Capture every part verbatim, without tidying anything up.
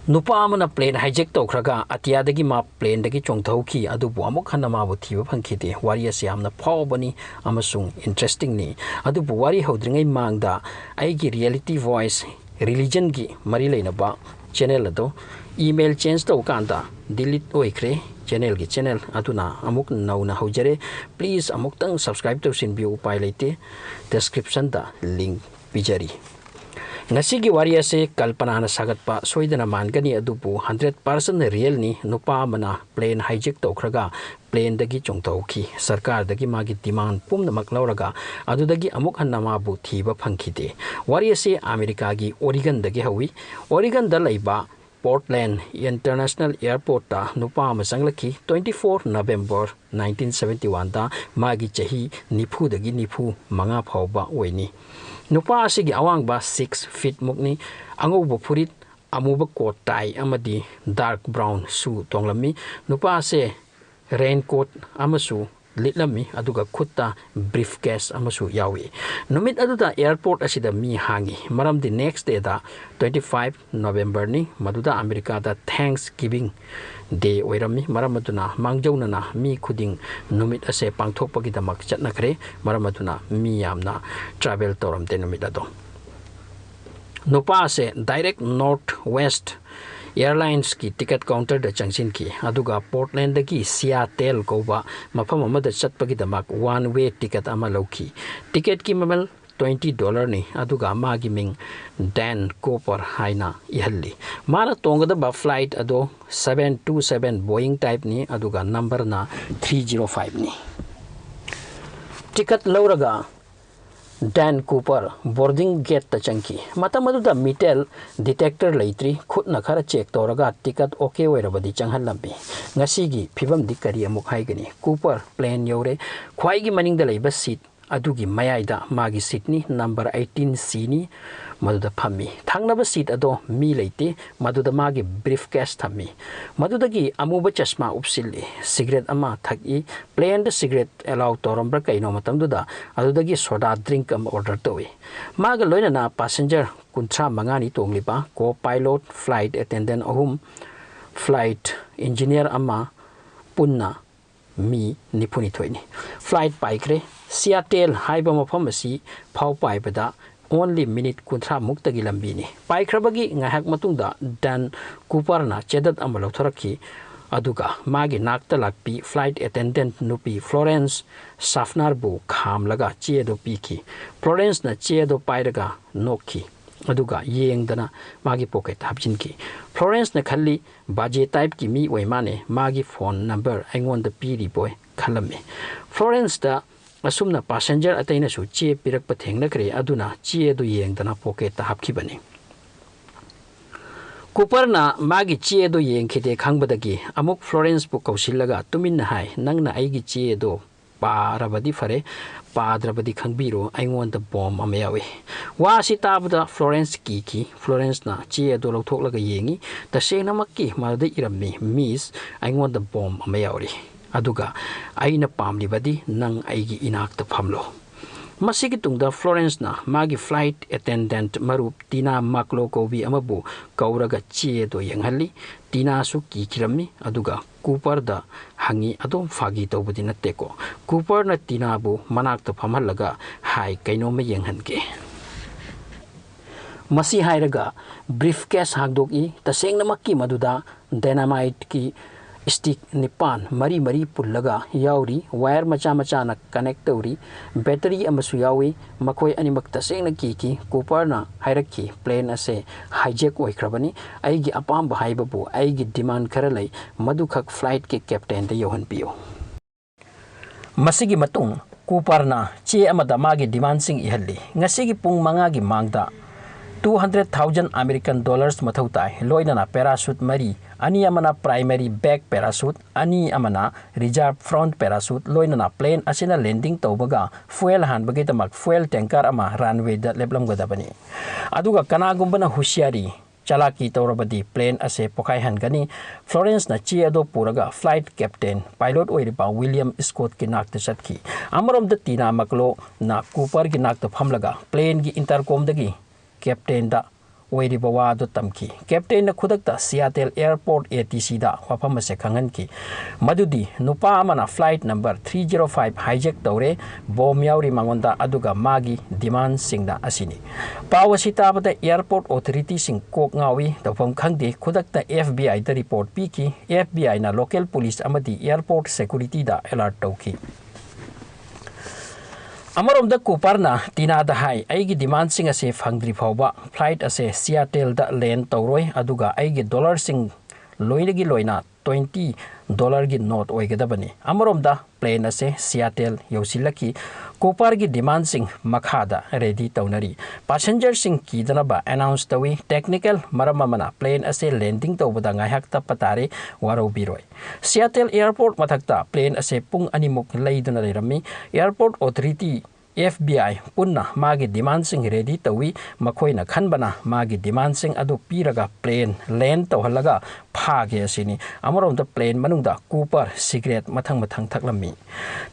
ꯅꯨꯄꯥ ꯑꯃꯅ plane hijack ꯇꯧꯈ꯭ꯔꯒ ꯑꯇꯤꯌꯥꯗꯒꯤ ꯃꯥ planeꯗꯒꯤ ꯆꯣꯡꯊꯍꯧꯈꯤ, ꯑꯗꯨꯕꯨ ꯑꯃꯨꯛ ꯍꯟꯅ ꯃꯥꯕꯨ ꯊꯤꯕ ꯐꯪꯈꯤꯗꯦ꯫ ꯋꯥꯔꯤ ꯑꯁꯤ ꯌꯥꯝꯅ ꯐꯥꯎꯕꯅꯤ ꯑꯃꯁꯨꯡ interestingꯅꯤ꯫ ꯑꯗꯨꯕꯨ ꯋꯥꯔꯤ ꯍꯧꯗ꯭ꯔꯤꯉꯩ ꯃꯥꯡꯗ ꯑꯩꯒꯤ Reality Voice religionꯒꯤ ꯃꯔꯤ ꯂꯩꯅꯕ channel ꯑꯗꯣ email change ꯇꯧꯕ ꯀꯥꯟꯗ delete ꯑꯣꯏꯈ꯭ꯔꯦ꯫ Channelꯒꯤ channel ꯑꯗꯨꯅ ꯑꯃꯨꯛ ꯅꯧꯅ ꯍꯧꯖꯔꯦ꯫ Please ꯑꯃꯨꯛꯇꯪ subscribe ꯇꯧꯁꯤꯟꯕꯤꯌꯨ, ꯎꯄꯥꯏ ꯂꯩꯇꯦ꯫ Descriptionꯗ link ꯄꯤꯖꯔꯤ꯫ ꯉꯁꯤꯒꯤ ꯋꯥꯔꯤ ꯑꯁꯤ ꯀꯜꯄꯅꯥꯅ ꯁꯥꯒꯠꯄ ꯁꯣꯏꯗꯅ ꯃꯥꯟꯒꯅꯤ, ꯑꯗꯨꯕꯨ hundred percent realꯅꯤ꯫ ꯅꯨꯄꯥ ꯑꯃꯅ plane hijack ꯇꯧꯈ꯭ꯔꯒ planeꯗꯒꯤ ꯆꯣꯡꯊꯣꯛꯈꯤ꯫ ꯁꯔꯀꯥꯔꯗꯒꯤ ꯃꯥꯒꯤ demand ꯄꯨꯝꯅꯃꯛ ꯂꯧꯔꯒ ꯑꯗꯨꯗꯒꯤ ꯑꯃꯨꯛ ꯍꯟꯅ ꯃꯥꯕꯨ ꯊꯤꯕ ꯐꯪꯈꯤꯗꯦ꯫ ꯋꯥꯔꯤ ꯑꯁꯤ ꯑꯃꯦꯔꯤꯀꯥꯒꯤ Oregonꯗꯒꯤ ꯍꯧꯏ꯫ Oregonꯗ ꯂꯩꯕ Portland International Airportꯇ ꯅꯨꯄꯥ ꯑꯃ ꯆꯪꯂꯛꯈꯤ꯫ Twenty four November nineteen seventy oneꯗ ꯃꯥꯒꯤ ꯆꯍꯤ ꯅꯤꯐꯨꯗꯒꯤ ꯅꯤꯐꯨ ꯃꯉꯥ ꯐꯥꯎꯕ ꯑꯣꯏꯅꯤ꯫ ꯅꯨꯄꯥ ꯑꯁꯤꯒꯤ ꯑꯋꯥꯡꯕ six feet ꯃꯨꯛꯅꯤ꯫ ꯑꯉꯧꯕ ꯐꯨꯔꯤꯠ, ꯑꯃꯨꯕ coat tie ꯑꯃꯗꯤ dark brown shoe ꯇꯣꯡꯂꯝꯃꯤ꯫ ꯅꯨꯄꯥ ꯑꯁꯦ raincoat ꯑꯃꯁꯨ ꯂꯤꯠꯂꯝꯃꯤ, ꯑꯗꯨꯒ ꯈꯨꯠꯇ briefcase ꯑꯃꯁꯨ ꯌꯥꯎꯏ꯫ ꯅꯨꯃꯤꯠ ꯑꯗꯨꯗ airport ꯑꯁꯤꯗ ꯃꯤ ꯍꯥꯡꯉꯤ, ꯃꯔꯝꯗꯤ next dayꯗ twenty five Novemberꯅꯤ, ꯃꯗꯨꯗ ꯑꯃꯦꯔꯤꯀꯥꯗ Thanksgiving Day ꯑꯣꯏꯔꯝꯃꯤ꯫ ꯃꯔꯝ ꯑꯗꯨꯅ ꯃꯥꯡꯖꯧꯅꯅ ꯃꯤ ꯈꯨꯗꯤꯡ ꯅꯨꯃꯤꯠ ꯑꯁꯦ ꯄꯥꯡꯊꯣꯛꯄꯒꯤꯗꯃꯛ ꯆꯠꯅꯈ꯭ꯔꯦ꯫ ꯃꯔꯝ ꯑꯗꯨꯅ ꯃꯤ ꯌꯥꯝꯅ travel ꯇꯧꯔꯝꯗꯦ ꯅꯨꯃꯤꯠ ꯑꯗꯣ꯫ ꯅꯨꯄꯥ ꯑꯁꯦ direct Northwest Airlinesꯀꯤ ticket counterꯗ ꯆꯪꯁꯤꯟꯈꯤ, ꯑꯗꯨꯒ Portlandꯗꯒꯤ Seattle ꯀꯧꯕ ꯃꯐꯝ ꯑꯃꯗ ꯆꯠꯄꯒꯤꯗꯃꯛ one way ticket ꯑꯃ ꯂꯧꯈꯤ꯫ Ticketꯀꯤ ꯃꯃꯜ twenty dollarꯅꯤ, ꯑꯗꯨꯒ ꯃꯥꯒꯤ ꯃꯤꯡ Dan Cooper ꯍꯥꯏꯅ ꯏꯍꯜꯂꯤ꯫ ꯃꯥꯅ ꯇꯣꯡꯒꯗꯕ flight ꯑꯗꯣ seven two seven Boeing typeꯅꯤ, ꯑꯗꯨꯒ numberꯅ three zero fiveꯅꯤ꯫ Ticket ꯂꯧꯔꯒ Dan Cooper boarding gateꯇ ꯆꯪꯈꯤ꯫ ꯃꯇꯝ ꯑꯗꯨꯗ metal detector ꯂꯩꯇ꯭ꯔꯤ꯫ ꯈꯨꯠꯅ ꯈꯔ check ꯇꯧꯔꯒ ticket okay ꯑꯣꯏꯔꯕꯗꯤ ꯆꯪꯍꯜꯂꯝꯃꯤ꯫ ꯉꯁꯤꯒꯤ ꯐꯤꯕꯝꯗꯤ ꯀꯔꯤ ꯑꯃꯨꯛ ꯍꯥꯏꯒꯅꯤ? Cooper plane ꯌꯧꯔꯦ꯫ ꯈ꯭ꯋꯥꯏꯒꯤ ꯃꯅꯤꯡꯗ ꯂꯩꯕ seat ꯑꯗꯨꯒꯤ ꯃꯌꯥꯏꯗ ꯃꯥꯒꯤ ꯁꯤꯠꯅꯤ, ꯅꯝꯕꯔ ꯑꯩꯠꯇꯤꯟ ꯁꯤꯅꯤ꯫ ꯃꯗꯨꯗ ꯐꯝꯃꯤ꯫ ꯊꯪꯅꯕ ꯁꯤꯠ ꯑꯗꯣ ꯃꯤ ꯂꯩꯇꯦ꯫ ꯃꯗꯨꯗ ꯃꯥꯒꯤ ꯕ꯭ꯔꯤꯐ ꯀꯦꯁ ꯊꯝꯃꯤ꯫ ꯃꯗꯨꯗꯒꯤ ꯑꯃꯨꯕ ꯆꯁꯃꯥ ꯎꯞꯁꯤꯜꯂꯤ꯫ ꯁꯤꯒꯔꯦꯠ ꯑꯃ ꯊꯛꯏ꯫ ꯄ꯭ꯂꯦꯟꯗ ꯁꯤꯒꯔꯦꯠ ꯑꯦꯂꯥꯎ ꯇꯧꯔꯝꯕ꯭ꯔꯥ ꯀꯩꯅꯣ ꯃꯇꯝꯗꯨꯗ, ꯑꯗꯨꯗꯒꯤ ꯁꯣꯗꯥ ꯗ꯭ꯔꯤꯡꯛ ꯑꯃ ꯑꯣꯔꯗꯔ ꯇꯧꯏ꯫ ꯃꯥꯒ ꯂꯣꯏꯅꯅ ꯄꯥꯁꯦꯟꯖꯔ ꯀꯨꯟꯊ꯭ꯔꯥ ꯃꯉꯥꯅꯤ ꯇꯣꯡꯂꯤꯕ ꯀꯣ ꯄꯥꯏꯂꯣꯠ, ꯐ꯭ꯂꯥꯏꯠ ꯑꯦꯇꯦꯟꯗꯦꯟ ꯑꯍꯨꯝ, ꯐ꯭ꯂꯥꯏꯠ ꯏꯟꯖꯤꯅꯤꯌꯔ ꯑꯃ, ꯄꯨꯟꯅ ꯃꯤ ꯅꯤꯐꯨꯅꯤꯊꯣꯏꯅꯤ꯫ ꯐ꯭ꯂꯥꯏꯠ ꯄꯥꯏꯈ꯭ꯔꯦ꯫ ꯁꯤꯌꯥꯇꯦꯜ ꯍꯥꯏꯕ ꯃꯐꯝ ꯑꯁꯤ ꯐꯥꯎ ꯄꯥꯏꯕꯗ only ꯃꯤꯅꯤꯠ ꯀꯨꯟꯊ꯭ꯔꯥ ꯃꯨꯛꯇꯒꯤ ꯂꯝꯕꯤꯅꯤ꯫ ꯄꯥꯏꯈ꯭ꯔꯕꯒꯤ ꯉꯥꯏꯍꯥꯛ ꯃꯇꯨꯡꯗ ꯗꯟ ꯀꯨꯄꯔꯅ ꯆꯦꯗꯠ ꯑꯃ ꯂꯧꯊꯣꯔꯛꯈꯤ꯫ ꯑꯗꯨꯒ ꯃꯥꯒꯤ ꯅꯥꯛꯇ ꯂꯥꯛꯄꯤ ꯐ꯭ꯂꯥꯏꯠ ꯑꯦꯇꯦꯟꯗꯦꯟꯠ ꯅꯨꯄꯤ ꯐ꯭ꯂꯣꯔꯦꯟꯁ ꯁꯥꯐꯅꯥꯔꯕꯨ ꯈꯥꯝꯂꯒ ꯆꯦ ꯑꯗꯨ ꯄꯤꯈꯤ꯫ ꯐ꯭ꯂꯣꯔꯦꯟꯁꯅ ꯆꯦ ꯑꯗꯨ ꯄꯥꯏꯔꯒ ꯅꯣꯛꯈꯤ꯫ ꯑꯗꯨꯒ ꯌꯦꯡꯗꯅ ꯃꯥꯒꯤ ꯄꯣꯀꯦꯠꯇ ꯍꯥꯞꯆꯤꯟꯈꯤ꯫ ꯐ꯭ꯂꯣꯔꯦꯟꯁꯅ ꯈꯜꯂꯤ, ꯕꯥꯖꯦ ꯇꯥꯏꯞꯀꯤ ꯃꯤ ꯑꯣꯏ ꯃꯥꯅꯦ, ꯃꯥꯒꯤ ꯐꯣꯟ ꯅꯝꯕꯔ ꯑꯩꯉꯣꯟꯗ ꯄꯤꯔꯤꯕꯣꯏ ꯈꯜꯂꯝꯃꯤ꯫ ꯐ꯭ꯂꯣꯔꯦꯟꯁꯇ ꯑꯁꯨꯝꯅ ꯄꯥꯁꯦꯟꯖꯔ ꯑꯇꯩꯅꯁꯨ ꯆꯦ ꯄꯤꯔꯛꯄ ꯊꯦꯡꯅꯈ꯭ꯔꯦ, ꯑꯗꯨꯅ ꯆꯦ ꯑꯗꯨ ꯌꯦꯡꯗꯅ ꯄꯣꯀꯦꯠꯇ ꯍꯥꯞꯈꯤꯕꯅꯤ꯫ ꯀꯨꯄꯔꯅ ꯃꯥꯒꯤ ꯆꯦ ꯑꯗꯨ ꯌꯦꯡꯈꯤꯗꯦ ꯈꯪꯕꯗꯒꯤ ꯑꯃꯨꯛ ꯐ꯭ꯂꯣꯔꯦꯟꯁꯄꯨ ꯀꯧꯁꯤꯜꯂꯒ ꯇꯨꯃꯤꯟꯅ ꯍꯥꯏ, "ꯅꯪꯅ ꯑꯩꯒꯤ ꯆꯦ ꯑꯗꯨ ꯄꯥꯔꯕꯗꯤ ꯐꯔꯦ, ꯄꯥꯗ꯭ꯔꯕꯗꯤ ꯈꯪꯕꯤꯔꯣ, ꯑꯩꯉꯣꯟꯗ ꯕꯣꯝ ꯑꯃ ꯌꯥꯎꯏ꯫" ꯋꯥ ꯑꯁꯤ ꯇꯥꯕꯗ ꯐ꯭ꯂꯣꯔꯦꯟꯁ ꯀꯤꯈꯤ꯫ ꯐ꯭ꯂꯣꯔꯦꯟꯁꯅ ꯆꯦ ꯑꯗꯨ ꯂꯧꯊꯣꯛꯂꯒ ꯌꯦꯡꯉꯤ꯫ ꯇꯁꯦꯡꯅꯃꯛꯀꯤ ꯃꯗꯨꯗ ꯏꯔꯝꯃꯤ, "ꯃꯤꯁ, ꯑꯩꯉꯣꯟꯗ ꯕꯣꯝ ꯑꯃ ꯌꯥꯎꯔꯤ꯫ ꯑꯗꯨꯒ ꯑꯩꯅ ꯄꯥꯝꯂꯤꯕꯗꯤ ꯅꯪ ꯑꯩꯒꯤ ꯏꯅꯥꯛꯇ ꯐꯝꯂꯣ꯫" ꯃꯁꯤꯒꯤ ꯇꯨꯡꯗ ꯐ꯭ꯂꯣꯔꯦꯟꯁꯅ ꯃꯥꯒꯤ ꯐ꯭ꯂꯥꯏꯠ ꯑꯦꯇꯦꯟꯗꯦꯟꯠ ꯃꯔꯨꯞ ꯇꯤꯅꯥ ꯃꯥꯛꯂꯣ ꯀꯧꯕꯤ ꯑꯃꯕꯨ ꯀꯧꯔꯒ ꯆꯦ ꯑꯗꯨ ꯌꯦꯡꯍꯜꯂꯤ꯫ ꯇꯤꯅꯥꯁꯨ ꯀꯤꯈꯤꯔꯝꯃꯤ, ꯑꯗꯨꯒ ꯀꯨꯄꯔꯗ ꯍꯪꯉꯤ, "ꯑꯗꯨꯝ ꯐꯥꯒꯤ ꯇꯧꯕꯗꯤ ꯅꯠꯇꯦꯀꯣ?" ꯀꯨꯄꯔꯅ ꯇꯤꯅꯥꯕꯨ ꯃꯅꯥꯛꯇ ꯐꯝꯍꯜꯂꯒ ꯍꯥꯏ, "ꯀꯩꯅꯣꯝꯃ ꯌꯦꯡꯍꯟꯒꯦ꯫" ꯃꯁꯤ ꯍꯥꯏꯔꯒ ꯕ꯭ꯔꯤꯐ ꯀꯦꯁ ꯍꯥꯡꯗꯣꯛꯏ꯫ ꯇꯁꯦꯡꯅꯃꯛꯀꯤ ꯃꯗꯨꯗ ꯗꯥꯏꯅꯥꯃꯥꯏꯠꯀꯤ ꯁ꯭ꯇꯤꯛ ꯅꯤꯄꯥꯟ ꯃꯔꯤ ꯃꯔꯤ ꯄꯨꯜꯂꯒ ꯌꯥꯎꯔꯤ꯫ ꯋꯥꯌꯔ ꯃꯆꯥ ꯃꯆꯥꯅ ꯀꯅꯦꯛ ꯇꯧꯔꯤ꯫ ꯕꯦꯇꯔꯤ ꯑꯃꯁꯨ ꯌꯥꯎꯏ꯫ ꯃꯈꯣꯏ ꯑꯅꯤꯃꯛ ꯇꯁꯦꯡꯅ ꯀꯤꯈꯤ꯫ ꯀꯨꯄꯔꯅ ꯍꯥꯏꯔꯛꯈꯤ, "ꯄ꯭ꯂꯦꯟ ꯑꯁꯦ ꯍꯥꯏꯖꯦꯛ ꯑꯣꯏꯈ꯭ꯔꯕꯅꯤ꯫ ꯑꯩꯒꯤ ꯑꯄꯥꯝꯕ ꯍꯥꯏꯕꯕꯨ ꯑꯩꯒꯤ ꯗꯤꯃꯥꯟ ꯈꯔ ꯂꯩ꯫ ꯃꯗꯨꯈꯛ ꯐ꯭ꯂꯥꯏꯠꯀꯤ ꯀꯦꯞꯇꯦꯟꯗ ꯌꯧꯍꯟꯕꯤꯌꯨ꯫" ꯃꯁꯤꯒꯤ ꯃꯇꯨꯡ ꯀꯨꯄꯔꯅ ꯆꯦ ꯑꯃꯗ ꯃꯥꯒꯤ ꯗꯤꯃꯥꯟꯁꯤꯡ ꯏꯍꯜꯂꯤ꯫ "ꯉꯁꯤꯒꯤ ꯄꯨꯡ ꯃꯉꯥꯒꯤ ꯃꯥꯡꯗ two hundred thousand American dollars ꯃꯊꯧ ꯇꯥꯏ, ꯂꯣꯏꯅꯅ parachute ꯃꯔꯤ, ꯑꯅꯤ ꯑꯃꯅ primary back parachute, ꯑꯅꯤ ꯑꯃꯅ reserve front parachute, ꯂꯣꯏꯅꯅ plane ꯑꯁꯤꯅ landing ꯇꯧꯕꯒ fuel ꯍꯥꯟꯕꯒꯤꯗꯃꯛ fuel tanker ꯑꯃ runwayꯗ ꯂꯦꯞꯂꯝꯒꯗꯕꯅꯤ꯫ ꯑꯗꯨꯒ ꯀꯅꯥꯒꯨꯝꯕꯅ ꯍꯨꯁꯤꯌꯥꯔꯤ ꯆꯥꯂꯥꯀꯤ ꯇꯧꯔꯕꯗꯤ plane ꯑꯁꯦ ꯄꯣꯈꯥꯏꯍꯟꯒꯅꯤ꯫ Florence ꯅ ꯆꯦ ꯑꯗꯨ ꯄꯨꯔꯒ flight captain, pilot ꯑꯣꯏꯔꯤꯕ William Scott ꯀꯤ ꯅꯥꯛꯇ ꯆꯠꯈꯤ꯫ ꯑꯃꯔꯣꯝꯗ ꯇꯤꯅꯥ ꯃꯛꯂꯣꯅ Cooper ꯒꯤ ꯅꯥꯛꯇ ꯐꯝꯂꯒ plane ꯒꯤ intercom ꯗꯒꯤ captain ꯗ ꯑꯣꯏꯔꯤꯕ ꯋꯥ ꯑꯗꯨ ꯇꯝꯈꯤ꯫ Captain ꯅ ꯈꯨꯗꯛꯇ Seattle Airport ATC ꯗ ꯋꯥꯐꯝ ꯑꯁꯦ ꯈꯪꯍꯟꯈꯤ, ꯃꯗꯨꯗꯤ ꯅꯨꯄꯥ ꯑꯃꯅ flight number three zero five hijack ꯇꯧꯔꯦ, bomb ꯌꯥꯎꯔꯤ ꯃꯉꯣꯟꯗ, ꯑꯗꯨꯒ ꯃꯥꯒꯤ demand ꯁꯤꯡꯅ ꯑꯁꯤꯅꯤ꯫ ꯄꯥꯎ ꯑꯁꯤ ꯇꯥꯕꯗ airport authority ꯁꯤꯡ ꯀꯣꯛ ꯉꯥꯎꯏ, ꯇꯧꯐꯝ ꯈꯪꯗꯦ꯫ ꯈꯨꯗꯛꯇ F B I the report ꯄꯤꯈꯤ꯫ F B I ꯅ local police ꯑꯃꯗꯤ airport security ꯗ alert ꯇꯧꯈꯤ꯫ ꯑꯃꯔꯣꯝꯗ Cooper ꯅ ꯇꯤꯅꯥꯗ ꯍꯥꯏ, "ꯑꯩꯒꯤ demand ꯁꯤꯡ ꯑꯁꯤ ꯐꯪꯗ꯭ꯔꯤ ꯐꯥꯎꯕ flight ꯑꯁꯦ Seattle ꯗ land ꯇꯧꯔꯣꯏ, ꯑꯗꯨꯒ ꯑꯩꯒꯤ dollar ꯁꯤꯡ ꯂꯣꯏꯅꯒꯤ ꯂꯣꯏꯅ twenty dollar ꯒꯤ note ꯑꯣꯏꯒꯗꯕꯅꯤ꯫" ꯑꯃꯔꯣꯝꯗ plane ꯑꯁꯦ Seattle ꯌꯧꯁꯤꯜꯂꯛꯈꯤ꯫ Cooper ꯒꯤ demand ꯁꯤꯡ ꯃꯈꯥꯗ ready ꯇꯧꯅꯔꯤ꯫ Passenger ꯁꯤꯡ ꯀꯤꯗꯅꯕ announce ꯇꯧꯏ꯫ Technical ꯃꯔꯝ ꯑꯃꯅ plane ꯑꯁꯦ landing ꯇꯧꯕꯗ ꯉꯥꯏꯍꯥꯛ ꯇꯞꯄ ꯇꯥꯔꯦ, ꯋꯥꯔꯧꯕꯤꯔꯣꯏ꯫ Seattle Airport ꯃꯊꯛꯇ plane ꯑꯁꯦ ꯄꯨꯡ ꯑꯅꯤꯃꯨꯛ ꯂꯩꯗꯨꯅ ꯂꯩꯔꯝꯃꯤ꯫ Airport authority, F B I ꯄꯨꯟꯅ ꯃꯥꯒꯤ demand ꯁꯤꯡ ready ꯇꯧꯏ꯫ ꯃꯈꯣꯏꯅ ꯈꯟꯕꯅ ꯃꯥꯒꯤ demand ꯁꯤꯡ ꯑꯗꯨ ꯄꯤꯔꯒ plane land ꯇꯧꯍꯜꯂꯒ ꯐꯥꯒꯦ ꯑꯁꯤꯅꯤ꯫ ꯑꯃꯔꯣꯝꯗ plane ꯃꯅꯨꯡꯗ Cooper cigarette ꯃꯊꯪ ꯃꯊꯪ ꯊꯛꯂꯝꯃꯤ꯫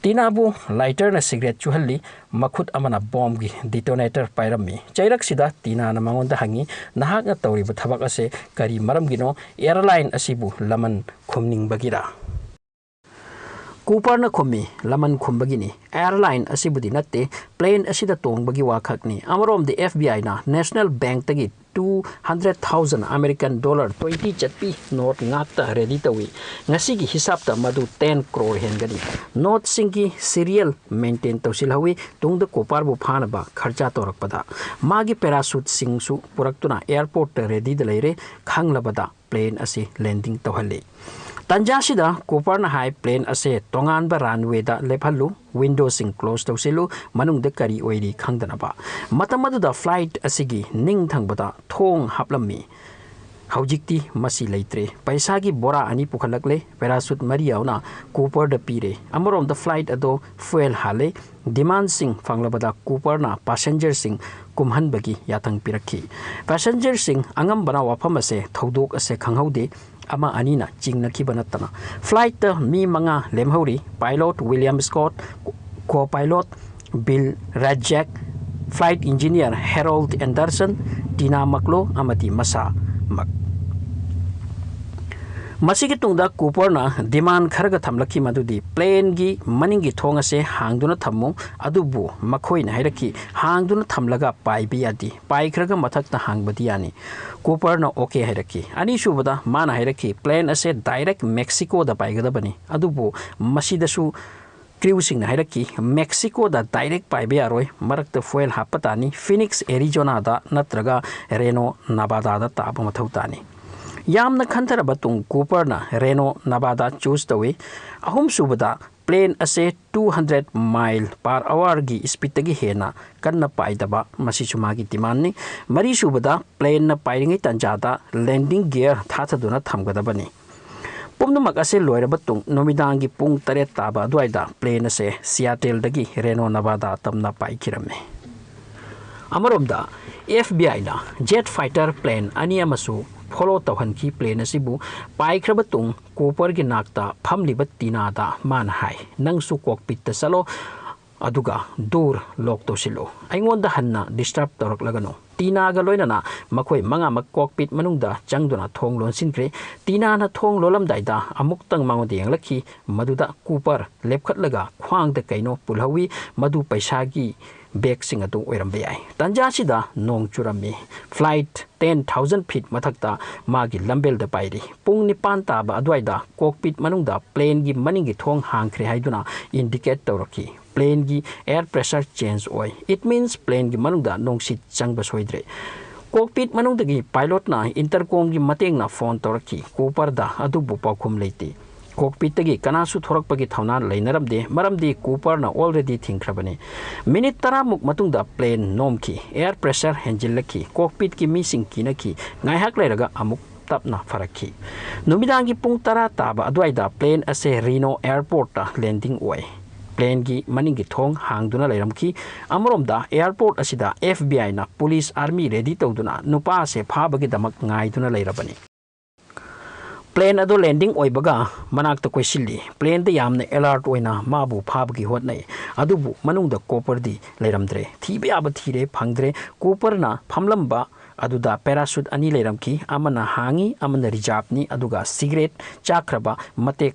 ꯇꯤꯅꯥꯕꯨ lighter ꯅ cigarette ꯆꯨꯍꯜꯂꯤ꯫ ꯃꯈꯨꯠ ꯑꯃꯅ bomb ꯒꯤ detonator ꯄꯥꯏꯔꯝꯃꯤ꯫ ꯆꯩꯔꯛꯁꯤꯗ ꯇꯤꯅꯥꯅ ꯃꯉꯣꯟꯗ ꯍꯪꯉꯤ, "ꯅꯍꯥꯛꯅ ꯇꯧꯔꯤꯕ ꯊꯕꯛ ꯑꯁꯦ ꯀꯔꯤ ꯃꯔꯝꯒꯤꯅꯣ? Airline ꯑꯁꯤꯕꯨ ꯂꯃꯟ ꯈꯨꯝꯅꯤꯡꯕꯒꯤꯔꯥ?" Cooper ꯅ ꯈꯨꯝꯃꯤ, "ꯂꯃꯟ ꯈꯨꯝꯕꯒꯤꯅꯤ꯫ Airline ꯑꯁꯤꯕꯨꯗꯤ ꯅꯠꯇꯦ, plane ꯑꯁꯤꯗ ꯇꯣꯡꯕꯒꯤ ꯋꯥꯈꯛꯅꯤ꯫" ꯑꯃꯔꯣꯝꯗ F B I ꯅ National Bank ꯇꯒꯤ two hundred thousand American dollar twenty ꯆꯠꯄꯤ note ꯉꯥꯛꯇ ready ꯇꯧꯏ꯫ ꯉꯁꯤꯒꯤ ꯍꯤꯁꯥꯞꯇ ꯃꯗꯨ ten crore ꯍꯦꯟꯒꯅꯤ꯫ Note ꯁꯤꯡꯒꯤ serial maintain ꯇꯧꯁꯤꯜꯍꯧꯏ꯫ ꯇꯨꯡꯗ Cooper ꯕꯨ ꯐꯥꯅꯕ ꯈꯔꯆꯥ ꯇꯧꯔꯛꯄꯗ꯫ ꯃꯥꯒꯤ parachute ꯁꯤꯡꯁꯨ ꯄꯨꯔꯛꯇꯨꯅ airport ꯇ ready ꯗ ꯂꯩꯔꯦ꯫ ꯈꯪꯂꯕꯗ plane ꯑꯁꯤ landing ꯇꯧꯍꯜꯂꯤ꯫ ꯇꯥꯟꯖꯥꯁꯤꯗ ꯀꯨꯄꯔꯅ ꯍꯥꯏ, "ꯄ꯭ꯂꯦꯟ ꯑꯁꯦ ꯇꯣꯉꯥꯟꯕ ꯔꯟꯋꯦꯗ ꯂꯦꯞꯍꯜꯂꯨ, ꯋꯤꯟꯗꯣꯁꯤꯡ ꯀ꯭ꯂꯣꯖ ꯇꯧꯁꯤꯜꯂꯨ, ꯃꯅꯨꯡꯗ ꯀꯔꯤ ꯑꯣꯏꯔꯤ ꯈꯪꯗꯅꯕ"꯫ ꯃꯇꯝ ꯑꯗꯨꯗ ꯐ꯭ꯂꯥꯏꯠ ꯑꯁꯤꯒꯤ ꯅꯤꯡ ꯊꯪꯕꯗ ꯊꯣꯡ ꯍꯥꯞꯂꯝꯃꯤ꯫ ꯍꯧꯖꯤꯛꯇꯤ ꯃꯁꯤ ꯂꯩꯇ꯭ꯔꯦ꯫ ꯄꯩꯁꯥꯒꯤ ꯕꯣꯔꯥ ꯑꯅꯤ ꯄꯨꯈꯠꯂꯛꯂꯦ, ꯄꯦꯔꯥꯁꯨꯠ ꯃꯔꯤ ꯌꯥꯎꯅ ꯀꯨꯄꯔꯗ ꯄꯤꯔꯦ꯫ ꯑꯃꯔꯣꯝꯗ ꯐ꯭ꯂꯥꯏꯠ ꯑꯗꯣ ꯐ꯭ꯌꯨꯑꯦꯜ ꯍꯥꯜꯂꯦ꯫ ꯗꯤꯃꯥꯟꯁꯤꯡ ꯐꯪꯂꯕꯗ ꯀꯨꯄꯔꯅ ꯄꯥꯁꯦꯟꯖꯔꯁꯤꯡ ꯀꯨꯝꯍꯟꯕꯒꯤ ꯌꯥꯊꯪ ꯄꯤꯔꯛꯈꯤ꯫ ꯄꯥꯁꯦꯟꯖꯔꯁꯤꯡ ꯑꯉꯝꯕꯅ ꯋꯥꯐꯝ ꯑꯁꯦ, ꯊꯧꯗꯣꯛ ꯑꯁꯦ ꯈꯪꯍꯧꯗꯦ, ꯑꯃ ꯑꯅꯤꯅ ꯆꯤꯡꯅꯈꯤꯕ ꯅꯠꯇꯅ꯫ ꯐ꯭ꯂꯥꯏꯠꯇ ꯃꯤ ꯃꯉꯥ ꯂꯦꯝꯍꯧꯔꯤ: ꯄꯥꯏꯂꯣꯠ ꯋꯤꯂꯤꯌꯝ ꯁ꯭ꯀꯣꯠ, ꯀꯣ ꯄꯥꯏꯂꯣꯠ ꯕꯤꯜ ꯔꯥꯖꯦꯛ, ꯐ꯭ꯂꯥꯏꯠ ꯏꯟꯖꯤꯅꯤꯌꯔ ꯍꯦꯔꯣꯜꯗ ꯑꯦꯟꯗꯔꯁꯟ, ꯇꯤꯅꯥ ꯃꯛꯂꯣ ꯑꯃꯗꯤ ꯃꯁꯥꯃꯛ꯫ ꯃꯁꯤꯒꯤ ꯇꯨꯡꯗ ꯀꯨꯄꯔꯅ ꯗꯤꯃꯥꯟ ꯈꯔꯒ ꯊꯝꯂꯛꯈꯤ, ꯃꯗꯨꯗꯤ ꯄ꯭ꯂꯦꯟꯒꯤ ꯃꯅꯤꯡꯒꯤ ꯊꯣꯡ ꯑꯁꯦ ꯍꯥꯡꯗꯨꯅ ꯊꯝꯃꯨ, ꯑꯗꯨꯕꯨ ꯃꯈꯣꯏꯅ ꯍꯥꯏꯔꯛꯈꯤ, "ꯍꯥꯡꯗꯨꯅ ꯊꯝꯂꯒ ꯄꯥꯏꯕ ꯌꯥꯗꯦ, ꯄꯥꯏꯈ꯭ꯔꯒ ꯃꯊꯛꯇ ꯍꯥꯡꯕꯗꯤ ꯌꯥꯅꯤ"꯫ ꯀꯨꯄꯔꯅ ꯑꯣꯀꯦ ꯍꯥꯏꯔꯛꯈꯤ꯫ ꯑꯅꯤꯁꯨꯕꯗ ꯃꯥꯅ ꯍꯥꯏꯔꯛꯈꯤ, "ꯄ꯭ꯂꯦꯟ ꯑꯁꯦ ꯗꯥꯏꯔꯦꯛ ꯃꯦꯛꯁꯤꯀꯣꯗ ꯄꯥꯏꯒꯗꯕꯅꯤ"꯫ ꯑꯗꯨꯕꯨ ꯃꯁꯤꯗꯁꯨ ꯀ꯭ꯔꯤꯎꯁꯤꯡꯅ ꯍꯥꯏꯔꯛꯈꯤ, "ꯃꯦꯛꯁꯤꯀꯣꯗ ꯗꯥꯏꯔꯦꯛ ꯄꯥꯏꯕ ꯌꯥꯔꯣꯏ, ꯃꯔꯛꯇ ꯐ꯭ꯌꯨꯑꯦꯜ ꯍꯥꯞꯄ ꯇꯥꯅꯤ, ꯐꯤꯅꯤꯛꯁ ꯑꯦꯔꯤꯖꯣꯅꯥꯗ ꯅꯠꯇ꯭ꯔꯒ ꯔꯦꯅꯣ ꯅꯕꯥꯗꯥꯗ ꯇꯥꯕ ꯃꯊꯧ ꯇꯥꯅꯤ"꯫ ꯌꯥꯝꯅ ꯈꯟꯊꯔꯕ ꯇꯨꯡ ꯀꯨꯄꯔꯅ ꯔꯦꯅꯣ ꯅꯕꯥꯗꯥ ꯆꯨꯁ ꯇꯧꯏ꯫ ꯑꯍꯨꯝꯁꯨꯕꯗ ꯄ꯭ꯂꯦꯟ ꯑꯁꯦ two hundred mile per hourꯒꯤ ꯁ꯭ꯄꯤꯗꯇꯒꯤ ꯍꯦꯟꯅ ꯀꯟꯅ ꯄꯥꯏꯗꯕ, ꯃꯁꯤꯁꯨ ꯃꯥꯒꯤ ꯗꯤꯃꯥꯟꯅꯤ꯫ ꯃꯔꯤꯁꯨꯕꯗ ꯄ꯭ꯂꯦꯟꯅ ꯄꯥꯏꯔꯤꯉꯩ ꯇꯥꯟꯖꯥꯗ ꯂꯦꯟꯗꯤꯡ ꯒꯤꯌꯔ ꯊꯥꯊꯗꯨꯅ ꯊꯝꯒꯗꯕꯅꯤ꯫ ꯄꯨꯝꯅꯃꯛ ꯑꯁꯦ ꯂꯣꯏꯔꯕ ꯇꯨꯡ ꯅꯨꯃꯤꯗꯥꯡꯒꯤ ꯄꯨꯡ ꯇꯔꯦꯠ ꯇꯥꯕ ꯑꯗꯨꯋꯥꯏꯗ ꯄ꯭ꯂꯦꯟ ꯑꯁꯦ ꯁꯤꯌꯥꯇꯦꯜꯗꯒꯤ ꯔꯦꯅꯣ ꯅꯕꯥꯗꯥ ꯇꯝꯅ ꯄꯥꯏꯈꯤꯔꯝꯃꯤ꯫ ꯑꯃꯔꯣꯝꯗ, ꯑꯦꯐ ꯕꯤ ꯑꯥꯏꯅ ꯖꯦꯠ ꯐꯥꯏꯇꯔ ꯄ꯭ꯂꯦꯟ ꯑꯅꯤ ꯑꯃꯁꯨ ꯐꯣꯂꯣ ꯇꯧꯍꯟꯈꯤ꯫ ꯄ꯭ꯂꯦꯟ ꯑꯁꯤꯕꯨ ꯄꯥꯏꯈ꯭ꯔꯕ ꯇꯨꯡ ꯀꯣꯄꯔꯒꯤ ꯅꯥꯛꯇ ꯐꯝꯂꯤꯕ ꯇꯤꯅꯥꯗ ꯃꯥꯅ ꯍꯥꯏ, "ꯅꯪꯁꯨ ꯀꯣꯛꯄꯤꯠꯇ ꯆꯠꯂꯣ, ꯑꯗꯨꯒ ꯗꯣꯔ ꯂꯣꯛ ꯇꯧꯁꯤꯜꯂꯨ꯫ ꯑꯩꯉꯣꯟꯗ ꯍꯟꯅ ꯗꯤꯁꯇꯔꯕ ꯇꯧꯔꯛꯂꯒꯅꯨ"꯫ ꯇꯤꯅꯥꯒ ꯂꯣꯏꯅꯅ ꯃꯈꯣꯏ ꯃꯉꯥꯃꯛ ꯀꯣꯛꯄꯤꯠ ꯃꯅꯨꯡꯗ ꯆꯪꯗꯨꯅ ꯊꯣꯡ ꯂꯣꯟꯁꯤꯟꯈ꯭ꯔꯦ꯫ ꯇꯤꯅꯥꯅ ꯊꯣꯡ ꯂꯣꯜꯂꯝꯗꯥꯏꯗ ꯑꯃꯨꯛꯇꯪ ꯃꯉꯣꯟꯗ ꯌꯦꯡꯂꯛꯈꯤ꯫ ꯃꯗꯨꯗ ꯀꯨꯄꯔ ꯂꯦꯞꯈꯠꯂꯒ ꯈ꯭ꯋꯥꯡꯗ ꯀꯩꯅꯣ ꯄꯨꯜꯍꯧꯏ꯫ ꯃꯗꯨ ꯄꯩꯁꯥꯒꯤ ꯕꯦꯒꯁꯤꯡ ꯑꯗꯨ ꯑꯣꯏꯔꯝꯕ ꯌꯥꯏ꯫ ꯇꯥꯟꯖꯥꯁꯤꯗ ꯅꯣꯡ ꯆꯨꯔꯝꯃꯤ꯫ ꯐ꯭ꯂꯥꯏꯠ ten thousand feet ꯃꯊꯛꯇ ꯃꯥꯒꯤ ꯂꯝꯕꯦꯜꯗ ꯄꯥꯏꯔꯤ꯫ ꯄꯨꯡ ꯅꯤꯄꯥꯟ ꯇꯥꯕ ꯑꯗꯨꯋꯥꯏꯗ ꯀꯣꯛꯄꯤꯠ ꯃꯅꯨꯡꯗ ꯄ꯭ꯂꯦꯟꯒꯤ ꯃꯅꯤꯡꯒꯤ ꯊꯣꯡ ꯍꯥꯡꯈ꯭ꯔꯦ ꯍꯥꯏꯗꯨꯅ ꯏꯟꯗꯤꯀꯦꯠ ꯇꯧꯔꯛꯈꯤ꯫ ꯄ꯭ꯂꯦꯟꯒꯤ ꯑꯦꯌꯔ ꯄ꯭ꯔꯦꯁꯔ ꯆꯦꯟꯖ ꯑꯣꯏ꯫ It means ꯄ꯭ꯂꯦꯟꯒꯤ ꯃꯅꯨꯡꯗ ꯅꯨꯡꯁꯤꯠ ꯆꯪꯕ ꯁꯣꯏꯗ꯭ꯔꯦ꯫ Cockpit ꯃꯅꯨꯡꯗꯒꯤ pilotꯅ intercomꯒꯤ ꯃꯇꯦꯡꯅ phone ꯇꯧꯔꯛꯈꯤ꯫ Cooperꯗ ꯑꯗꯨꯕꯨ ꯄꯥꯎꯈꯨꯝ ꯂꯩꯇꯦ꯫ Cockpitꯇꯒꯤ ꯀꯅꯥꯁꯨ ꯊꯣꯔꯛꯄꯒꯤ ꯊꯧꯅꯥ ꯂꯩꯅꯔꯝꯗꯦ, ꯃꯔꯝꯗꯤ Cooperꯅ already ꯊꯤꯡꯈ꯭ꯔꯕꯅꯤ꯫ Minute ꯇꯔꯥꯃꯨꯛ ꯃꯇꯨꯡꯗ plane ꯅꯣꯝꯈꯤ꯫ Air pressure ꯍꯦꯟꯖꯤꯜꯂꯛꯈꯤ꯫ Cockpitꯀꯤ ꯃꯤꯁꯤꯡ ꯀꯤꯅꯈꯤ꯫ ꯉꯥꯏꯍꯥꯛ ꯂꯩꯔꯒ ꯑꯃꯨꯛ ꯇꯞꯅ ꯐꯔꯛꯈꯤ꯫ ꯅꯨꯃꯤꯗꯥꯡꯒꯤ ꯄꯨꯡ ꯇꯔꯥ ꯇꯥꯕ ꯑꯗꯨꯋꯥꯏꯗ plane ꯑꯁꯦ Reno Airportꯇ landing ꯑꯣꯏ꯫ Planeꯒꯤ ꯃꯅꯤꯡꯒꯤ ꯊꯣꯡ ꯍꯥꯡꯗꯨꯅ ꯂꯩꯔꯝꯈꯤ꯫ ꯑꯃꯔꯣꯝꯗ airport ꯑꯁꯤꯗ FBIꯅ police army ready ꯇꯧꯗꯨꯅ ꯅꯨꯄꯥ ꯑꯁꯦ ꯐꯥꯕꯒꯤꯗꯃꯛ ꯉꯥꯏꯗꯨꯅ ꯂꯩꯔꯕꯅꯤ꯫ Plane ꯑꯗꯨ landing ꯑꯣꯏꯕꯒ ꯃꯅꯥꯛꯇ ꯀꯣꯏꯁꯤꯜꯂꯤ꯫ Planeꯗ ꯌꯥꯝꯅ alert ꯑꯣꯏꯅ ꯃꯥꯕꯨ ꯐꯥꯕꯒꯤ ꯍꯣꯠꯅꯩ꯫ ꯑꯗꯨꯕꯨ ꯃꯅꯨꯡꯗ Cooperꯗꯤ ꯂꯩꯔꯝꯗ꯭ꯔꯦ꯫ ꯊꯤꯕ ꯌꯥꯕ ꯊꯤꯔꯦ, ꯐꯪꯗ꯭ꯔꯦ꯫ Cooperꯅ ꯐꯝꯂꯝꯕ ꯑꯗꯨꯗ parachute ꯑꯅꯤ ꯂꯩꯔꯝꯈꯤ, ꯑꯃꯅ ꯍꯥꯡꯉꯤ, ꯑꯃꯅ reserveꯅꯤ, ꯑꯗꯨꯒ cigarette ꯆꯥꯈ꯭ꯔꯕ ꯃꯇꯦꯛ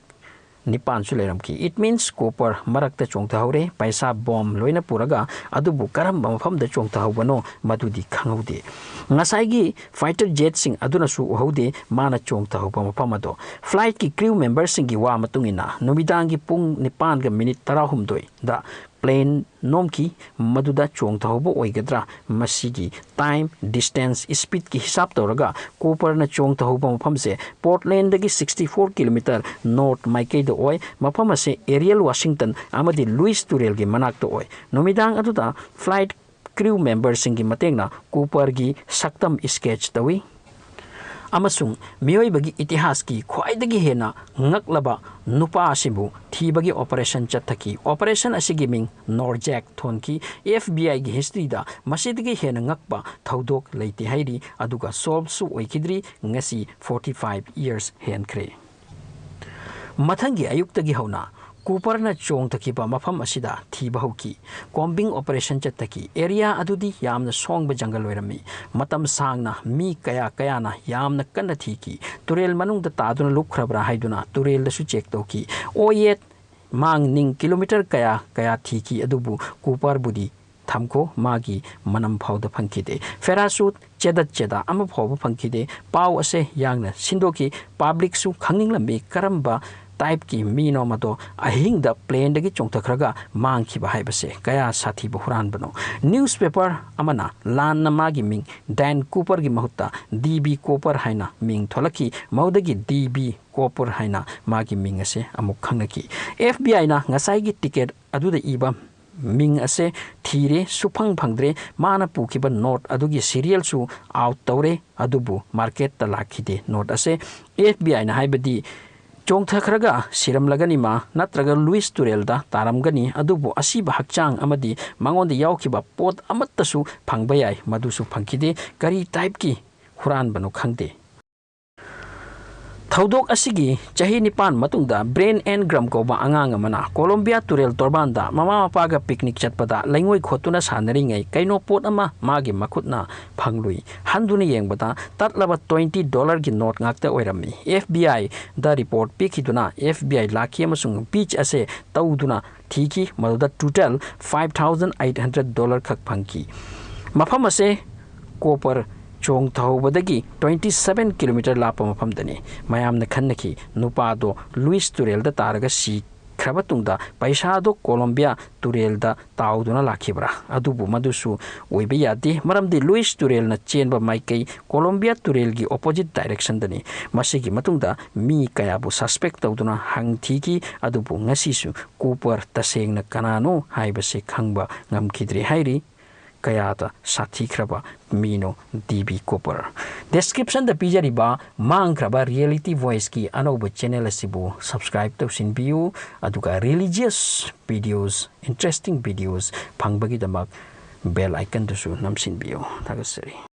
ꯅꯤꯄꯥꯟꯁꯨ ꯂꯩꯔꯝꯈꯤ꯫ It means Cooper ꯃꯔꯛꯇ ꯆꯣꯡꯊꯍꯧꯔꯦ, ꯄꯩꯁꯥ, bomb ꯂꯣꯏꯅ ꯄꯨꯔꯒ, ꯑꯗꯨꯕꯨ ꯀꯔꯝꯕ ꯃꯐꯝꯗ ꯆꯣꯡꯊꯍꯧꯕꯅꯣ ꯃꯗꯨꯗꯤ ꯈꯪꯍꯧꯗꯦ꯫ ꯉꯁꯥꯏꯒꯤ fighter jetꯁꯤꯡ ꯑꯗꯨꯅꯁꯨ ꯎꯍꯧꯗꯦ ꯃꯥꯅ ꯆꯣꯡꯊꯍꯧꯕ ꯃꯐꯝ ꯑꯗꯣ꯫ Flightꯀꯤ crew memberꯁꯤꯡꯒꯤ ꯋꯥ ꯃꯇꯨꯡ ꯏꯟꯅ, ꯅꯨꯃꯤꯗꯥꯡꯒꯤ ꯄꯨꯡ ꯅꯤꯄꯥꯟꯒ minute ꯇꯔꯥꯍꯨꯝꯗꯣꯏꯗ plane ꯅꯣꯝꯈꯤ꯫ ꯃꯗꯨꯗ ꯆꯣꯡꯊꯍꯧꯕ ꯑꯣꯏꯒꯗ꯭ꯔꯥ? ꯃꯁꯤꯒꯤ time, distance, speedꯀꯤ ꯍꯤꯁꯥꯞ ꯇꯧꯔꯒ Cooperꯅ ꯆꯣꯡꯊꯍꯧꯕ ꯃꯐꯝꯁꯦ Portlandꯗꯒꯤ sixty four kilometer north ꯃꯥꯏꯀꯩꯗ ꯑꯣꯏ꯫ ꯃꯐꯝ ꯑꯁꯤ Ariel Washington ꯑꯃꯗꯤ Lewis ꯇꯨꯔꯦꯜꯒꯤ ꯃꯅꯥꯛꯇ ꯑꯣꯏ꯫ ꯅꯨꯃꯤꯗꯥꯡ ꯑꯗꯨꯗ flight crew memberꯁꯤꯡꯒꯤ ꯃꯇꯦꯡꯅ Cooperꯒꯤ ꯁꯛꯇꯝ sketch ꯇꯧꯏ꯫ ꯑꯃꯁꯨꯡ ꯃꯤꯑꯣꯏꯕꯒꯤ ꯏꯇꯤꯍꯥꯁꯀꯤ ꯈ꯭ꯋꯥꯏꯗꯒꯤ ꯍꯦꯟꯅ ꯉꯛꯂꯕ ꯅꯨꯄꯥ ꯑꯁꯤꯕꯨ ꯊꯤꯕꯒꯤ operation ꯆꯠꯊꯈꯤ꯫ Operation ꯑꯁꯤꯒꯤ ꯃꯤꯡ Norjack ꯊꯣꯟꯈꯤ꯫ FBIꯒꯤ historyꯗ ꯃꯁꯤꯗꯒꯤ ꯍꯦꯟꯅ ꯉꯛꯄ ꯊꯧꯗꯣꯛ ꯂꯩꯇꯦ ꯍꯥꯏꯔꯤ, ꯑꯗꯨꯒ solveꯁꯨ ꯑꯣꯏꯈꯤꯗ꯭ꯔꯤ꯫ ꯉꯁꯤ forty five years ꯍꯦꯟꯈ꯭ꯔꯦ꯫ ꯃꯊꯪꯒꯤ ꯑꯌꯨꯛꯇꯒꯤ ꯍꯧꯅ Cooperꯅ ꯆꯣꯡꯊꯈꯤꯕ ꯃꯐꯝ ꯑꯁꯤꯗ ꯊꯤꯕ ꯍꯧꯈꯤ꯫ Combing operation ꯆꯠꯊꯈꯤ꯫ Area ꯑꯗꯨꯗꯤ ꯌꯥꯝꯅ ꯁꯣꯡꯕ ꯖꯪꯒꯜ ꯑꯣꯏꯔꯝꯃꯤ꯫ ꯃꯇꯝ ꯁꯥꯡꯅ ꯃꯤ ꯀꯌꯥ ꯀꯌꯥꯅ ꯌꯥꯝꯅ ꯀꯟꯅ ꯊꯤꯈꯤ꯫ ꯇꯨꯔꯦꯜ ꯃꯅꯨꯡꯗ ꯇꯥꯗꯨꯅ ꯂꯨꯞꯈ꯭ꯔꯕ꯭ꯔꯥ ꯍꯥꯏꯗꯨꯅ ꯇꯨꯔꯦꯜꯗꯁꯨ check ꯇꯧꯈꯤ꯫ ꯑꯣꯌꯦꯠ ꯃꯥꯡ ꯅꯤꯡ kilometer ꯀꯌꯥ ꯀꯌꯥ ꯊꯤꯈꯤ, ꯑꯗꯨꯕꯨ Cooperꯕꯨꯗꯤ ꯊꯝꯈꯣ, ꯃꯥꯒꯤ ꯃꯅꯝ ꯐꯥꯎꯗ ꯐꯪꯈꯤꯗꯦ꯫ Parachute ꯆꯦꯗꯠ ꯆꯦꯗꯥ ꯑꯃ ꯐꯥꯎꯕ ꯐꯪꯈꯤꯗꯦ꯫ ꯄꯥꯎ ꯑꯁꯦ ꯌꯥꯡꯅ ꯁꯤꯟꯗꯣꯛꯈꯤ꯫ Publicꯁꯨ ꯈꯪꯅꯤꯡꯂꯝꯃꯤ ꯀꯔꯝꯕ typeꯀꯤ ꯃꯤꯅꯣ ꯑꯃꯗꯣ ꯑꯍꯤꯡꯗ planeꯗꯒꯤ ꯆꯣꯡꯊꯈ꯭ꯔꯒ ꯃꯥꯡꯈꯤꯕ ꯍꯥꯏꯕꯁꯦ ꯀꯌꯥ ꯁꯥꯊꯤꯕ ꯍꯨꯔꯥꯟꯕꯅꯣ꯫ Newspaper ꯑꯃꯅ ꯂꯥꯟꯅ ꯃꯥꯒꯤ ꯃꯤꯡ Dan Cooperꯒꯤ ꯃꯍꯨꯠꯇ D B Cooper ꯍꯥꯏꯅ ꯃꯤꯡ ꯊꯣꯜꯂꯛꯈꯤ꯫ ꯃꯗꯨꯗꯒꯤ D B Cooper ꯍꯥꯏꯅ ꯃꯥꯒꯤ ꯃꯤꯡ ꯑꯁꯦ ꯑꯃꯨꯛ ꯈꯪꯅꯈꯤ꯫ FBIꯅ ꯉꯁꯥꯏꯒꯤ ticket ꯑꯗꯨꯗ ꯏꯕ ꯃꯤꯡ ꯑꯁꯦ ꯊꯤꯔꯦ, ꯁꯨꯐꯪ ꯐꯪꯗ꯭ꯔꯦ꯫ ꯃꯥꯅ ꯄꯨꯈꯤꯕ note ꯑꯗꯨꯒꯤ serialꯁꯨ out ꯇꯧꯔꯦ, ꯑꯗꯨꯕꯨ marketꯇ ꯂꯥꯛꯈꯤꯗꯦ note ꯑꯁꯦ꯫ FBIꯅ ꯍꯥꯏꯕꯗꯤ ꯆꯣꯡꯊꯈ꯭ꯔꯒ ꯁꯤꯔꯝꯂꯒꯅꯤ ꯃꯥ, ꯅꯠꯇ꯭ꯔꯒ Louis ꯇꯨꯔꯦꯜꯗ ꯇꯥꯔꯝꯒꯅꯤ, ꯑꯗꯨꯕꯨ ꯑꯁꯤꯕ ꯍꯛꯆꯥꯡ ꯑꯃꯗꯤ ꯃꯉꯣꯟꯗ ꯌꯥꯎꯈꯤꯕ ꯄꯣꯠ ꯑꯃꯠꯇꯁꯨ ꯐꯪꯕ ꯌꯥꯏ, ꯃꯗꯨꯁꯨ ꯐꯪꯈꯤꯗꯦ꯫ ꯀꯔꯤ typeꯀꯤ ꯍꯨꯔꯥꯟꯕꯅꯣ ꯈꯪꯗꯦ꯫ ꯊꯧꯗꯣꯛ ꯑꯁꯤꯒꯤ ꯆꯍꯤ ꯅꯤꯄꯥꯟ ꯃꯇꯨꯡꯗ Brian Ingram ꯀꯧꯕ ꯑꯉꯥꯡ ꯑꯃꯅ Columbia ꯇꯨꯔꯦꯜ ꯇꯣꯔꯕꯥꯟꯗ ꯃꯃꯥ ꯃꯄꯥꯒ picnic ꯆꯠꯄꯗ ꯂꯩꯉꯣꯏ ꯈꯣꯠꯇꯨꯅ ꯁꯥꯟꯅꯔꯤꯉꯩ ꯀꯩꯅꯣ ꯄꯣꯠ ꯑꯃ ꯃꯥꯒꯤ ꯃꯈꯨꯠꯅ ꯐꯪꯂꯨꯏ꯫ ꯍꯟꯗꯨꯅ ꯌꯦꯡꯕꯗ ꯇꯠꯂꯕ twenty dollarꯒꯤ note ꯉꯥꯛꯇ ꯑꯣꯏꯔꯝꯃꯤ꯫ FBIꯗ report ꯄꯤꯈꯤꯗꯨꯅ FBI ꯂꯥꯛꯈꯤ ꯑꯃꯁꯨꯡ beach ꯑꯁꯦ ꯇꯧꯗꯨꯅ ꯊꯤꯈꯤ, ꯃꯗꯨꯗ total five thousand eight hundred dollar ꯈꯛ ꯐꯪꯈꯤ꯫ ꯃꯐꯝ ꯑꯁꯦ Cooper ꯆꯣꯡꯊꯍꯧꯕꯗꯒꯤ twenty seven kilometer ꯂꯥꯞꯄ ꯃꯐꯝꯗꯅꯤ꯫ ꯃꯌꯥꯝꯅ ꯈꯟꯅꯈꯤ, ꯅꯨꯄꯥꯗꯣ Louis ꯇꯨꯔꯦꯜꯗ ꯇꯥꯔꯒ ꯁꯤꯈ꯭ꯔꯕ ꯇꯨꯡꯗ ꯄꯩꯁꯥꯗꯣ Columbia ꯇꯨꯔꯦꯜꯗ ꯇꯥꯎꯗꯨꯅ ꯂꯥꯛꯈꯤꯕ꯭ꯔꯥ? ꯑꯗꯨꯕꯨ ꯃꯗꯨꯁꯨ ꯑꯣꯏꯕ ꯌꯥꯗꯦ, ꯃꯔꯝꯗꯤ Louis ꯇꯨꯔꯦꯜꯅ ꯆꯦꯟꯕ ꯃꯥꯏꯀꯩ Columbia ꯇꯨꯔꯦꯜꯒꯤ opposite directionꯗꯅꯤ꯫ ꯃꯁꯤꯒꯤ ꯃꯇꯨꯡꯗ ꯃꯤ ꯀꯌꯥꯕꯨ suspect ꯇꯧꯗꯨꯅ ꯍꯪꯊꯤꯈꯤ, ꯑꯗꯨꯕꯨ ꯉꯁꯤꯁꯨ Cooper ꯇꯁꯦꯡꯅ ꯀꯅꯥꯅꯣ ꯍꯥꯏꯕꯁꯤ ꯈꯪꯕ ꯉꯝꯈꯤꯗ꯭ꯔꯦ ꯍꯥꯏꯔꯤ꯫ ꯀꯌꯥꯗ ꯁꯥꯊꯤꯈ꯭ꯔꯕ ꯃꯤꯅꯣ D B Cooper? Descriptionꯗ ꯄꯤꯖꯔꯤꯕ ꯃꯥꯡꯈ꯭ꯔꯕ Reality Voiceꯀꯤ ꯑꯅꯧꯕ channel ꯑꯁꯤꯕꯨ subscribe ꯇꯧꯁꯤꯟꯕꯤꯌꯨ, ꯑꯗꯨꯒ religious videos, interesting videos ꯐꯪꯕꯒꯤꯗꯃꯛ bell iconꯗꯨꯁꯨ ꯅꯝꯁꯤꯟꯕꯤꯌꯨ꯫ ꯊꯥꯒꯠꯆꯔꯤ꯫